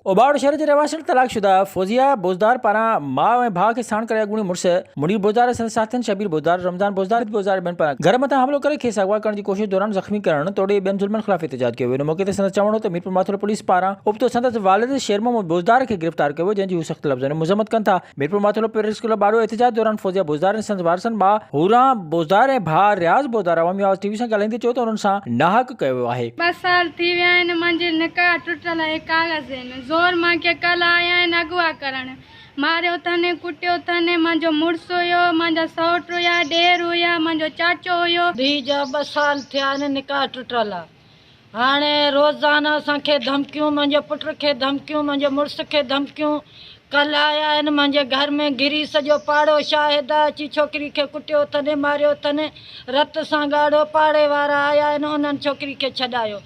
اوٻاوڙو شهر جي رهواسڻ طلاق شده فوزيه بوزدار پاران ماء ۽ ڀاء کي ساڻ ڪري اڳوڻي مڙس منير بوزدار ۽ سندس ساٿين شبير بوزدار، رمضان بوزدار، عيد بوزدار ۽ ٻين پاران گهر مٿان حملو ڪري کيس اغوا ڪرڻ جي ڪوشش دوران زخمي ڪرڻ توڙي ٻين ظلمن خلاف احتجاج ڪيو ويو. ان موقعي تي سندس چوڻ هو ته ميرپورماٿيلو پوليس پاران ابتو سندس والد شير محمد بوزدار کي گرفتار ڪيو ويو جنهن جي هو سخت لفظن ۾ مذمت ڪن ٿا. ميرپورماٿيلو پريس ڪلب آڏو احتجاج دوران فوزيه بوزدار ۽ سندس وارثن ماء حوران بوزدار ۽ ڀاء رياض بوزدار عوامي آواز ٽي وي سان ڳالهائيندي چيو ته انهن سان ناحق ڪيو ويو آهي. ٻه سال ٿي ويا آهن منهنجي نڪاح ٽٽل اهي ڪاغذ آهن زور مان کي ڪلهه آيا آهن اغوا ڪرڻ ماريو اٿن ڪٽيو اٿن منهنجو مڙس هيو منهنجا سئوٽ هيا ڏير هيا منهنجو چاچو هيو. ڌيء جا ٻه سال ٿيا آهن نڪاح ٽٽل آ هاڻي روزانه اسان کي ڌمڪيون منهنجي پٽ کي ڌمڪيون منهنجي مڙس کي ڌمڪيون ڪلهه آيا آهن منهنجي گهر ۾ گهري سڄو پاڙو شاهد آ اچي ڇوڪري کي ڪٽيو اٿن ماريو اٿن رت سان ڳاڙهو پاڙي وارا آيا آهن انهن ڇوڪري کي ڇڏايو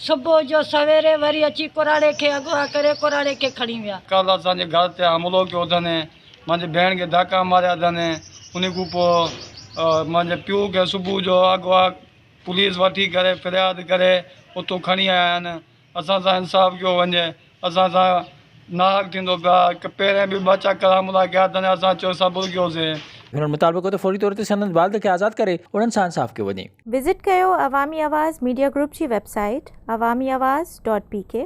صبح جو سويري وري اچي ڪراڙي کي اغوا ڪري ڪراڙي کي کڻي ويا. ڪلهه اسان جي گهر تي حملو ڪيو اٿن منهنجي ڀيڻ کي ڌڪا ماريا اٿن انهي کان پوء منهنجي پيء کي صبح جو اغوا پوليس وٺي ڪري فرياد ڪري اتو کڻي آيا آهن اسان سان انصاف ڪيو وڃي اسان سان ناحق ٿيندو پيو آهي هڪ پهرين به ٻه چڪر حملا ڪيا اٿن اسان چيو صبر ڪيوسين. هنن مطالبو ڪيو ته فوري طور تي سندن والد کي آزاد ڪري انهن سان انصاف ڪيو وڃي. وزٽ ڪيو عوامي آواز ميڊيا گروپ جي website Awami Awaz dot P K.